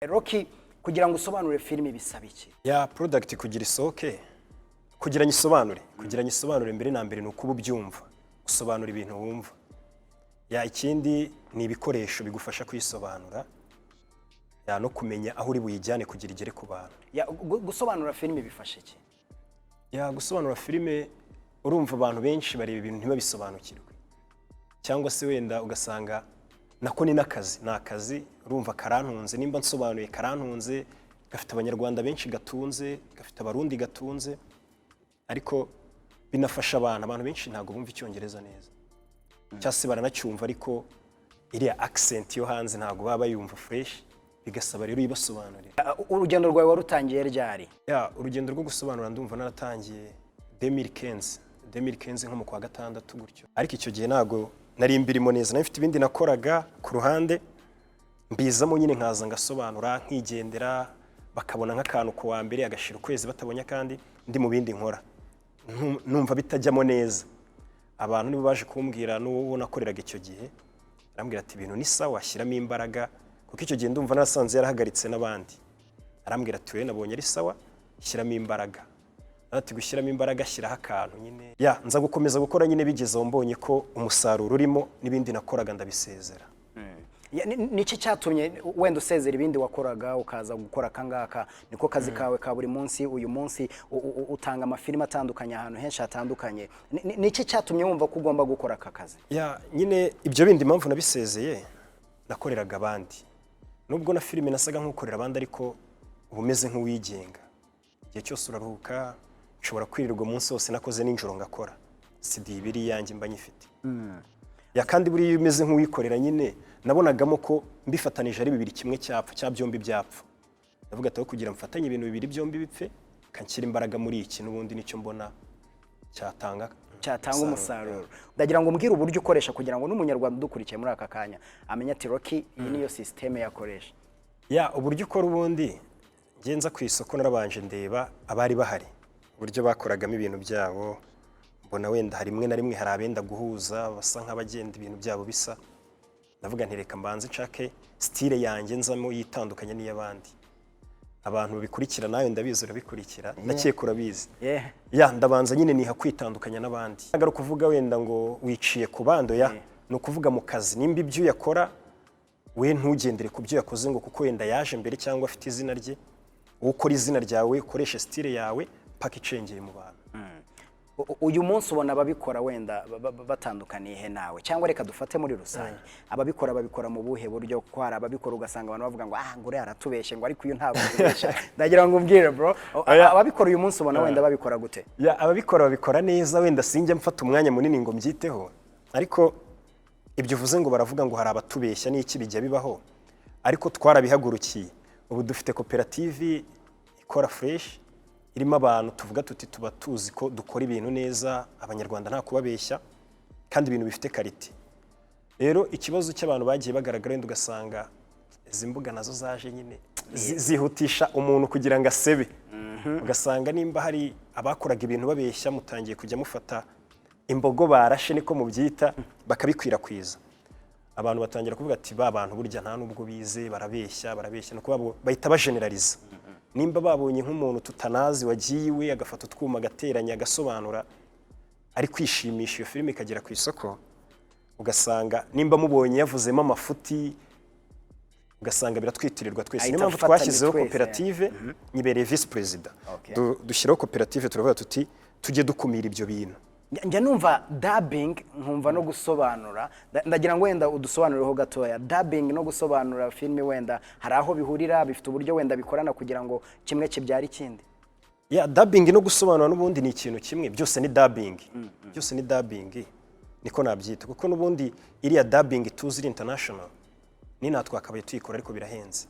Rocky, kugira ngo usobanure filime bisaba iki? Ya, product kugira isohoke, kugira ngo isobanure, mbere na mbere ni ukuba ubyumva, usobanura ibintu wumva. Ya, ikindi ni ibikoresho bigufasha kuyisobanura, ya, no kumenya aho uri buyijyane kugira igere ku bantu. Ya, gusobanura filime bifasha iki? Ya, gusobanura filime, urumva abantu benshi bareba ibintu ntibabisobanukirwe, cyangwa se wenda ugasanga nako ni n'akazi, ni akazi, urumva karantunze. Nimba nsobanuye karantunze, gafite Abanyarwanda benshi gatunze, gafite Abarundi gatunze, ariko binafasha abantu. Abantu benshi ntabwo bumva Icyongereza neza, cyangwa se baranacyumva ariko iriya accent yo hanze ntabwo baba bayumva fresh, bigasaba rero uyibasobanurira. Ya, urugendo rwawe warutangiye ryari? Ya, urugendo rwo gusobanura ndumva naratangiye 2015, 2015 nko mu kwa gatandatu gutyo, ariko icyo gihe ntabwo nari mbirimo neza, nari mfite ibindi nakoraga ku ruhande, mbizamo nyine nkaza ngasobanura nkigendera, bakabona nk'akantu ku wa mbere, agashira ukwezi batabonye akandi, ndi mu bindi nkora. Numva bitajyamo neza. Abantu nibo baje kumbwira, n'uwo nakoreraga icyo gihe arambwira ati: "Ibintu ni sawa, shyiramo imbaraga," kuko icyo gihe ndumva narasanze yarahagaritse n'abandi. Arambwira ati: "We nabonye ari sawa, shyiramo imbaraga." Ati: "Gushyiramo imbaraga, shyiraho akantu nyine." Ya, nza gukomeza gukora nyine, bigeze aho mbonye ko umusaruro urimo, n'ibindi nakoraga ndabisezera. Ya, niki cyatumye wenda usezera ibindi wakoraga ukaza gukora akangaka niko kazi kawe ka buri munsi? Uyu munsi utanga amafilime atandukanye ahantu henshi hatandukanye. Niki cyatumye wumva ko ugomba gukora aka kazi? Ya, nyine ibyo bindi impamvu nabisezeye, nakoreraga abandi. Nubwo na filime nasaga nk'ukorera abandi, ariko uba umeze nk'uwigenga igihe cyose, uraruhuka. Nshobora kwirirwa umunsi wose nakoze, nijoro ngakora CD ibiri yanjye mba nyifite. Ya, kandi buriya iyo umeze nk'uwikorera nyine, nabonagamo ko mbifatanije ari bibiri kimwe cyapfa cya byombi byapfa. Ndavuga ati: "Aho kugira mfatanye ibintu bibiri byombi bipfe, kanshyira imbaraga muri iki, n'ubundi nicyo mbona cyatanga cyatanga umusaruro." Ndagira ngo umbwire uburyo ukoresha kugira ngo n'Umunyarwanda udukurikiye muri aka kanya amenye ati: "Rocky, iyi niyo système yakoresha." Ya, uburyo ukora, ubundi ngenza ku isoko narabanje ndeba abari bahari uburyo bakoragamo ibintu byabo, mbona wenda hari rimwe na rimwe hari abenda guhuza, basa nk'abagenda ibintu byabo bisa. Ndavuga nti: "Reka mbanze nshake style yanjye nzamo yitandukanye n'iy'abandi." Abantu babikurikira, nawe ndabizi urabikurikira, ndakeka urabizi. Ya, ndabanza nyine niha kwitandukanya n'abandi. Ntabwo ari ukuvuga wenda ngo wiciye ku bando, ya, ni ukuvuga mu kazi nimba ibyo uyakora, we ntugendere ku byo yakoze ngo kuko wenda yaje mbere cyangwa afite izina rye. Wowe ukora izina ryawe, ukoreshe style yawe paka icengeye mu bantu. Uyu munsi ubona ababikora wenda batandukaniye he nawe? Cyangwa reka dufate muri rusange, ababikora babikora mu buhe buryo? Ko hari ababikora ugasanga abantu bavuga ngo: "Ah, ngo uriya aratubeshye," ngo ariko uyu ntabwo atubeshya. Ndagira ngo umbwire, bro, Oya. ababikora uyu munsi ubona wenda babikora gute? Ya, ababikora babikora neza. Wenda sinjya mfata umwanya munini ngo mbyiteho, ariko ibyo uvuze ngo baravuga ngo hari abatubeshya n'iki, bijya bibaho, ariko twarabihagurukiye. Ubu dufite koperative ikora fresh, irimo abantu tuvuga tuti tuba tuzi ko dukora ibintu neza, Abanyarwanda nta kubabeshya, kandi ibintu bifite qualité. Rero ikibazo cy'abantu bagiye bagaragara, wenda ugasanga izi mbuga nazo zaje nyine zihutisha umuntu kugira ngo asebe, ugasanga nimba hari abakoraga ibintu babeshya, mutangiye kujya mufata imbogo barashe, niko mubyita, bakabikwirakwiza. Abantu batangira kuvuga ati: "Ba bantu burya nta nubwo bize, barabeshya, barabeshya." Ni ukuvuga bahita bageneraliza. Nimba babonye nk'umuntu tutanazi wagiye iwe agafata utwuma agateranya agasobanura ari kwishimisha, iyo filime ikagera ku isoko, ugasanga nimba mubonye yavuzemo amafuti, ugasanga biratwitirirwa twese. Ahita Niyo mpamvu afatanya twashyizeho twese. koperative, nyibereye visi perezida. Dushyiraho koperative, turavuga tuti: "Tujye dukumira ibyo bintu." Njya numva dubbing, nkumva no gusobanura. Ndagira ngo wenda udusobanurireho gatoya, dubbing no gusobanura filime wenda hari aho bihurira, bifite uburyo wenda bikorana kugira ngo kimwe kibyare ikindi? Ya, dubbing no gusobanura n'ubundi ni ikintu kimwe, byose ni dubbing, byose ni dubbing, niko nabyita, kuko n'ubundi iriya dubbing tuzi iri international ni natwe twakabaye tuyikora, ariko birahenze,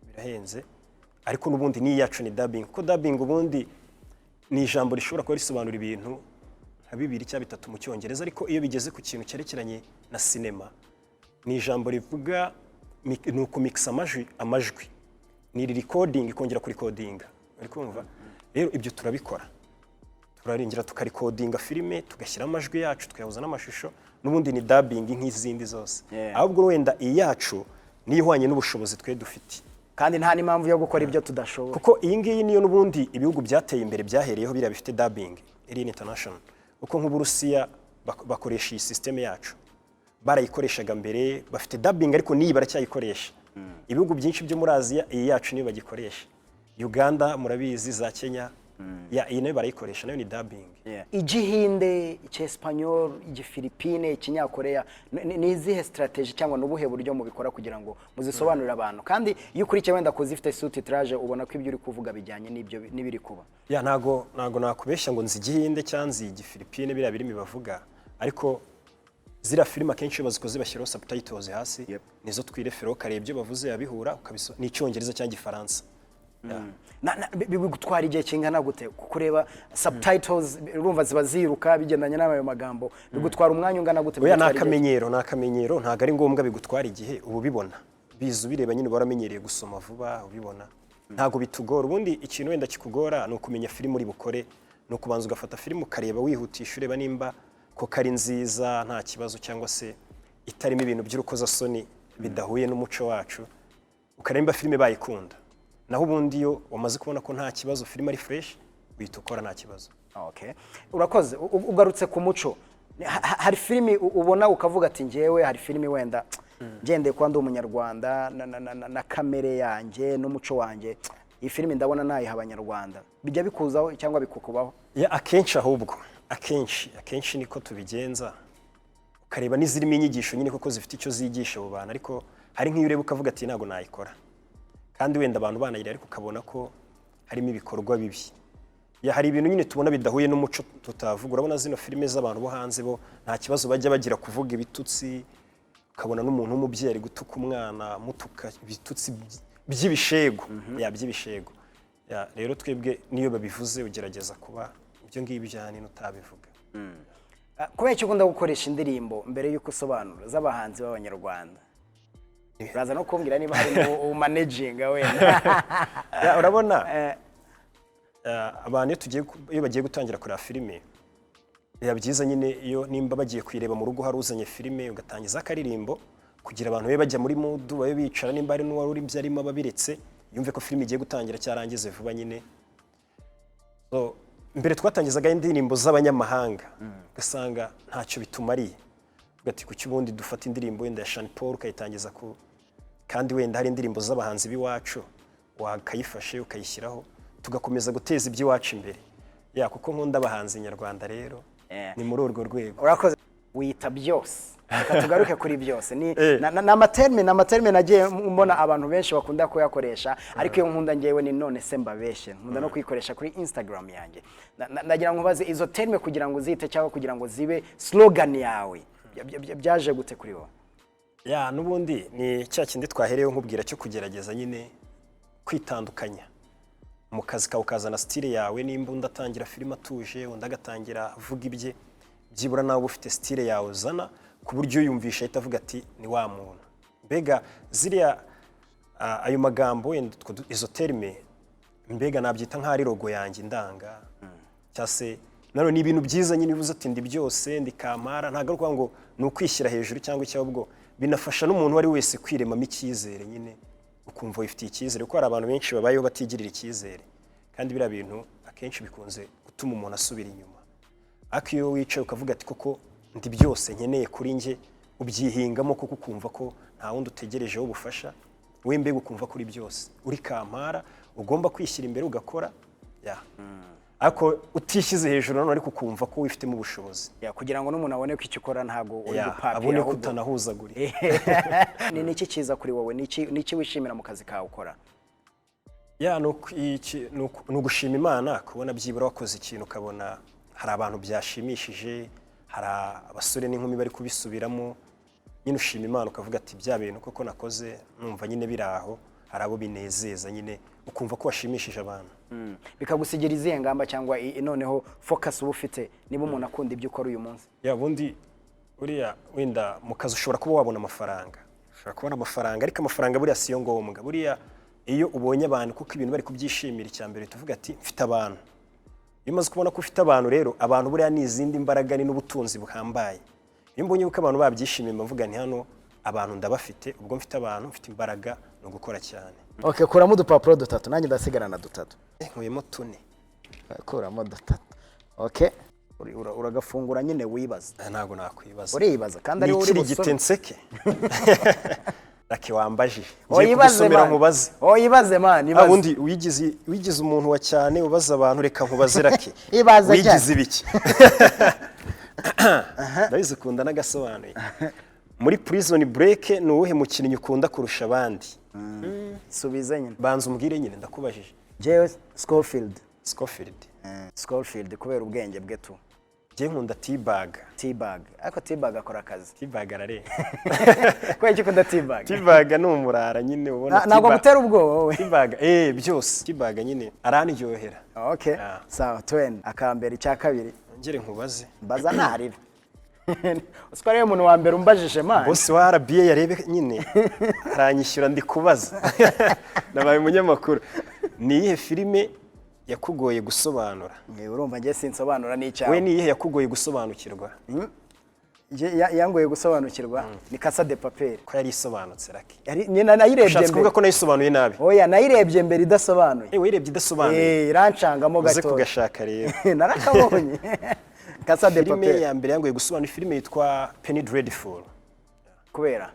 birahenze. Ariko n'ubundi n'iyacu ni dubbing, kuko dubbing ubundi ni ijambo rishobora kuba risobanura ibintu nka bibiri cyangwa bitatu mu Cyongereza, ariko iyo bigeze ku kintu cyerekeranye na sinema ni ijambo rivuga ni ukumikisa amajwi, amajwi ni recording, ikongera kurikodinga. Uri kumva? Rero ibyo turabikora, turarengera tukarikodinga filime, tugashyira amajwi yacu, tukayahuza n'amashusho. N'ubundi ni dubbing nk'izindi zose, ahubwo wenda iyi yacu niyo ihwanye n'ubushobozi twe dufite. Kandi nta n'impamvu yo gukora ibyo tudashoboye. Kuko iyi ngiyi niyo n'ubundi ibihugu byateye imbere byahereyeho, biriya bifite dubbing iri international. Kuko nk'Uburusiya bakoresha iyi système yacu, barayikoreshaga mbere, bafite dubbing, ariko n'iyi baracyayikoresha. Ibihugu byinshi byo muri Aziya iyi yacu niyo bagikoresha. Uganda murabizi, za Kenya, ya iyi nayo barayikoresha, nayo ni dubbing. Igihinde, Icyesipanyol, Igifilipine, Ikinyakoreya, ni izihe strategy cyangwa ni ubuhe buryo mubikora kugira ngo muzisobanurire abantu? Kandi iyo ukurikiye wenda kuzifite sous-titrage, ubona ko ibyo uri kuvuga bijyanye n'ibyo n'ibiri kuba. Ya, ntago nakubeshya ngo nzi Igihinde cyangwa nzi Igifilipine, biriya birimi bavuga, ariko ziriya filime akenshi iyo bazikoze bashyiraho subtitles hasi. Nizo twireferaho, ukareba ibyo bavuze yabihura ni Icyongereza cyangwa Igifaransa. Yeah. Bigutwara igihe kingana gute kureba subtitles? Urumva ziba ziruka bigendanye n'ayo magambo, bigutwara umwanya ungana gute? Oya, ni Bigutwara igihe? akamenyero, ni akamenyero, ntabwo ari ngombwa bigutwara igihe. Uba ubibona biza ubireba nyine, uba waramenyereye gusoma vuba, ubibona, ntabwo bitugora. Ubundi ikintu wenda kikugora ni ukumenya filime uri bukore, ni ukubanza ugafata filime ukareba wihutisha, ureba nimba koko ari nziza, nta kibazo, cyangwa se itarimo ibintu by'urukozasoni bidahuye n'umuco wacu, ukareba nimba filime bayikunda. Naho ubundi iyo wamaze kubona ko nta kibazo, filime ari fresh, uhita ukora nta kibazo. Okay. Urakoze. Ugarutse ku muco. Hari filimi ubona ukavuga ati: "Njyewe hari filimi wenda ngendeye kuba ndi Umunyarwanda na kamere yanjye n'umuco wanjye, iyi filimi ndabona nayiha Abanyarwanda." Bijya bikuzaho cyangwa bikukubaho? Ya, akenshi, ahubwo akenshi niko tubigenza, ukareba n'izirimo inyigisho nyine kuko zifite icyo zigisha abo bantu. Ariko hari nk'iyo ureba ukavuga ati: "Ntabwo nayikora," kandi wenda abantu banayireba, ariko ukabona ko harimo ibikorwa bibi. Ya, hari ibintu nyine tubona bidahuye n'umuco tutavuga. Urabona zino filime z'abantu bo hanze, bo nta kibazo bajya bagira kuvuga ibitutsi, ukabona n'umuntu w'umubyeyi ari gutuka umwana, amutuka ibitutsi by'ibishego, ya by'ibishego. Ya, rero twebwe niyo babivuze ugerageza kuba ibyo ngibyo ahanini utabivuga. Kubera icyo ukunda gukoresha indirimbo mbere y'uko usobanura z'abahanzi b'Abanyarwanda, uraza no kumbwira niba harimo umanaginga wenda. Ya, urabona abantu iyo bagiye gutangira kureba filime, biba byiza nyine iyo nimba bagiye kuyireba mu rugo hari uzanye filime, ugatangiza akaririmbo kugira abantu babe bajya muri mood, babe bicara, nimba hari n'uwari uri ibyo arimo ababiretse, yumve ko filime igiye gutangira, cyarangize vuba nyine. So, mbere twatangizaga indirimbo z'abanyamahanga, ugasanga ntacyo bitumariye. Uvuga ati: "Kuki ubundi dufata indirimbo wenda ya Sean Paul ukayitangiza ku kandi wenda hari indirimbo z'abahanzi b'iwacu wakayifashe ukayishyiraho, tugakomeza guteza iby'iwacu imbere?" Ya, kuko nkunda abahanzi nyarwanda rero, ni muri urwo rwego. Urakoze. Wita byose, reka tugaruke kuri byose. Ni ni amaterme nagiye mbona abantu benshi bakunda kuyakoresha, ariko iyo nkunda ngewe ni "None se mbabeshe?" Nkunda no kuyikoresha kuri Instagram yanjye. Ndagira ngo nkubaze, izo terme kugira ngo uzite cyangwa kugira ngo zibe slogan yawe, byaje gute kuri wowe? Ya, n'ubundi ni cya kindi twahereyeho nkubwira cyo kugerageza nyine kwitandukanya mu kazi kawe, ukazana style yawe. Nimba undi atangira filime atuje, undi agatangira avuga ibye, byibura nawe uba ufite style yawe uzana, ku buryo uyumvisha ahita avuga ati: "Ni wa muntu." Mbega ziriya ayo magambo wenda izo terme, mbega nabyita nk'aho ari logo yanjye ndanga, cyangwa se nanone ni ibintu byiza nyine. Uvuze ati: "Ndi byose, ndi kamara," ntabwo ari ukuvuga ngo ni ukwishyira hejuru cyangwa icyo, ahubwo binafasha n'umuntu uwo ari we wese kwiremamo icyizere nyine, ukumva wifitiye icyizere, kuko hari abantu benshi babayeho batigirira icyizere, kandi biriya bintu akenshi bikunze gutuma umuntu asubira inyuma. Ariko iyo wicaye ukavuga ati: "Koko ndi byose nkeneye kuri njye," ubyihingamo koko, ukumva ko nta wundi utegerejeho ubufasha, we mbega ukumva kuri byose uri kampara, ugomba kwishyira imbere ugakora. Ya, ariko utishyize hejuru nanone, ariko ukumva ko wifitemo ubushobozi. Ya, kugira ngo n'umuntu abone ko icyo ukora ntabwo uri Ya, gupapira, abone ko utanahuzagurika. Ni iki cyiza kuri wowe? Ni iki wishimira mu kazi kawe ukora? Ya, ni ugushima Imana kubona byibura wakoze ikintu ukabona hari abantu byashimishije, hari abasore n'inkumi bari kubisubiramo nyine. Ushima Imana ukavuga ati: "Bya bintu koko nakoze numva nyine biri aho, hari abo binezeza." Nyine ukumva ko washimishije abantu. Bikagusigira izihe ngamba cyangwa noneho focus uba ufite niba umuntu akunda ibyo ukora uyu munsi? Ya, ubundi uriya wenda mu kazi ushobora kuba wabona amafaranga, ushobora kubona amafaranga, ariko amafaranga buriya siyo ngombwa. Buriya iyo ubonye abantu kuko ibintu bari kubyishimira, icya mbere tuvuga ati: "Mfite abantu." Iyo umaze kubona ko ufite abantu rero, abantu buriya ni izindi mbaraga, ni n'ubutunzi buhambaye. Iyo mbonye ko abantu babyishimiye, mba mvuga nti: "Hano abantu ndabafite." Ubwo mfite abantu, mfite imbaraga, ni ugukora cyane. Okay, kuramo udupapuro dutatu, nanjye ndasigarana dutatu. Nkuyemo tune. Kuramo dutatu. Okay. Uragafungura nyine wibaza. Ah, ntabwo nakwibaza. Uribaza kandi ari Ni wowe uri ikirigite busome. nseke. Rake, wambajije, ngiye Oyibaze kugusomera man. nkubaze. Oyibaze man, Ah, ibaze. ubundi wigize umuntu wa cyane ubaza abantu, reka nkubaze, Rake. Ibaze cyane. Wigize ibiki? Ndabizi ukunda n'agasobanuye. Muri Prison Break ni uwuhe mukinnyi ukunda kurusha abandi? Subize nyine. Banza umbwire nyine, ndakubajije. Jewe Scofield. Scofield? Scofield, kubera ubwenge bwe tu. Njye nkunda T-Bag. T-Bag. Ariko T-Bag akora akazi. T-Bag ararenga. Kubera iki ukunda T-Bag? T-Bag ni umurara nyine ubona. Ntabwo gutera ubwoba wowe? T-Bag byose, T-Bag nyine arandyohera. Okay. Ah. Sawa, twende. Akambere, icya kabiri. Ngere nkubaze. Mbaza ntarira. Usiko ariwe muntu wa mbere umbajije, man. Boss wa RBA yarebe nyine, aranyishyura ndi kubaza, nabaye umunyamakuru. Ni iyihe filime yakugoye gusobanura? Urumva njye sinsobanura n'icyawe. We ni iyihe yakugoye gusobanukirwa? Njye yangoye gusobanukirwa ni Casa de Papel. Ko yari isobanutse, Rake? Yari nyine nayirebye Ushatse kuvuga mbere. ko nayisobanuye nabi? Oya, nayirebye mbere idasobanuye. Wayirebye idasobanuye? Irancangamo Uze gato. kugashaka rero. Narakabonye. Casa de Filime Papel. ya mbere yangoye gusobanura, filime yitwa Penny Dreadful. Kubera?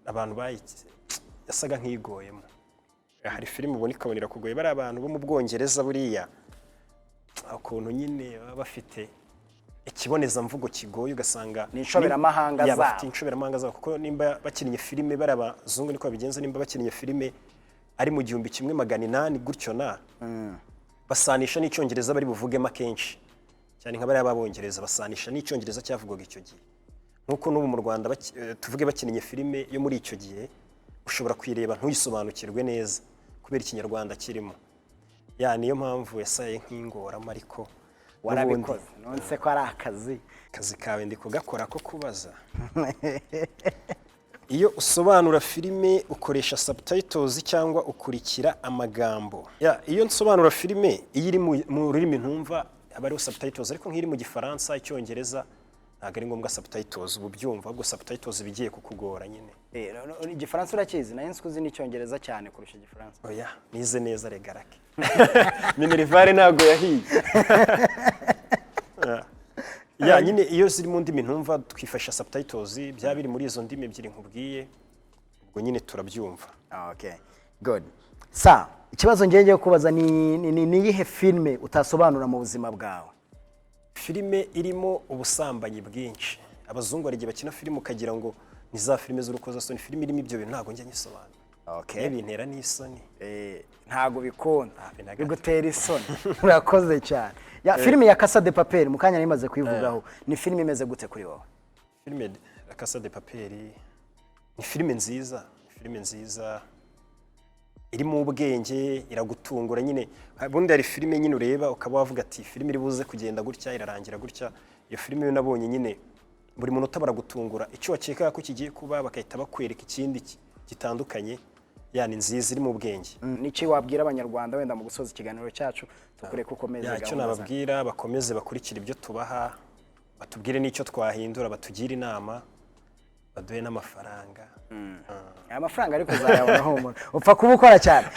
Abantu bayikize yasaga nk'igoyemo. Hari filime ubona ikabona irakugoye. Bari abantu bo mu Bwongereza, buriya ukuntu nyine baba bafite ikibonezamvugo kigoye, ugasanga Ni inshoberamahanga Ya, zabo. bafite inshoberamahanga zabo, kuko nimba bakinnye filime, bari abazungu niko babigenza, nimba bakinnye filime ari mu 1800 gutyo, na basanisha n'icyongereza bari buvugemo akenshi cyane, nka bariya b'Abongereza basanisha n'icyongereza cyavugwaga icyo gihe. Nk'uko n'ubu mu Rwanda tuvuge bakinnye filime yo muri icyo gihe, ushobora kuyireba ntuyisobanukirwe neza kubera ikinyarwanda kirimo. Ya, niyo mpamvu yasaye nk'ingoramo, ariko n'ubundi Warabikoze nonse ko ari akazi. Akazi kawe ndi kugakora ko kubaza. Iyo usobanura filime ukoresha subtitles cyangwa ukurikira amagambo? Ya, iyo nsobanura filime, iyo iri mu rurimi ntumva aba ariho subtitles, ariko nk'iri mu Gifaransa, Icyongereza, ntabwo ari ngombwa subtitles, ubu byumva. Ahubwo subtitles ibigiye kukugora nyine. Igifaransa urakizi? Nayo nzi ko uzi n'icyongereza cyane kurusha Igifaransa. Oya, nize neza regarake, minerval ntabwo yahiye. Ya, nyine iyo ziri mu ndimi ntumva twifashisha subtitles, byaba biri muri izo ndimi ebyiri nkubwiye, ubwo nyine turabyumva. Okay, good. Sa ikibazo ngiye ngiye kubaza ni iyihe filime utasobanura mu buzima bwawe? Filime irimo ubusambanyi bwinshi. Abazungu hari igihe bakina filime ukagira ngo ni za filime z'urukozasoni. Filime irimo ibyo bintu ntabwo njya nyisobanura. Okay. Bintera n'isoni. Ntabwo bikunda? Ah, be na gato. Bigutera isoni. Urakoze cyane. Ya filime ya Casa de Papel, mu kanya nari kuyivugaho, ni filime imeze gute kuri wowe? Filime La Casa de Papel ni filime nziza, ni filime nziza irimo ubwenge, iragutungura nyine. Ubundi hari filime nyine ureba ukaba wavuga ati filime iri buze kugenda gutya, irarangira gutya. Iyo filime yo nabonye nyine buri munota baragutungura, icyo wakekaga ko kigiye kuba bagahita bakwereka ikindi gitandukanye. Ya, ni nziza, irimo ubwenge. Niki wabwira Abanyarwanda wenda mu gusoza ikiganiro cyacu, tukureke ukomeze Ya, icyo gahunda zawe? nababwira, bakomeze bakurikire ibyo tubaha, batubwire n'icyo twahindura, batugire inama, baduhe n'amafaranga. Aya mafaranga ariko uzayabona, humura, upfa kuba ukora cyane.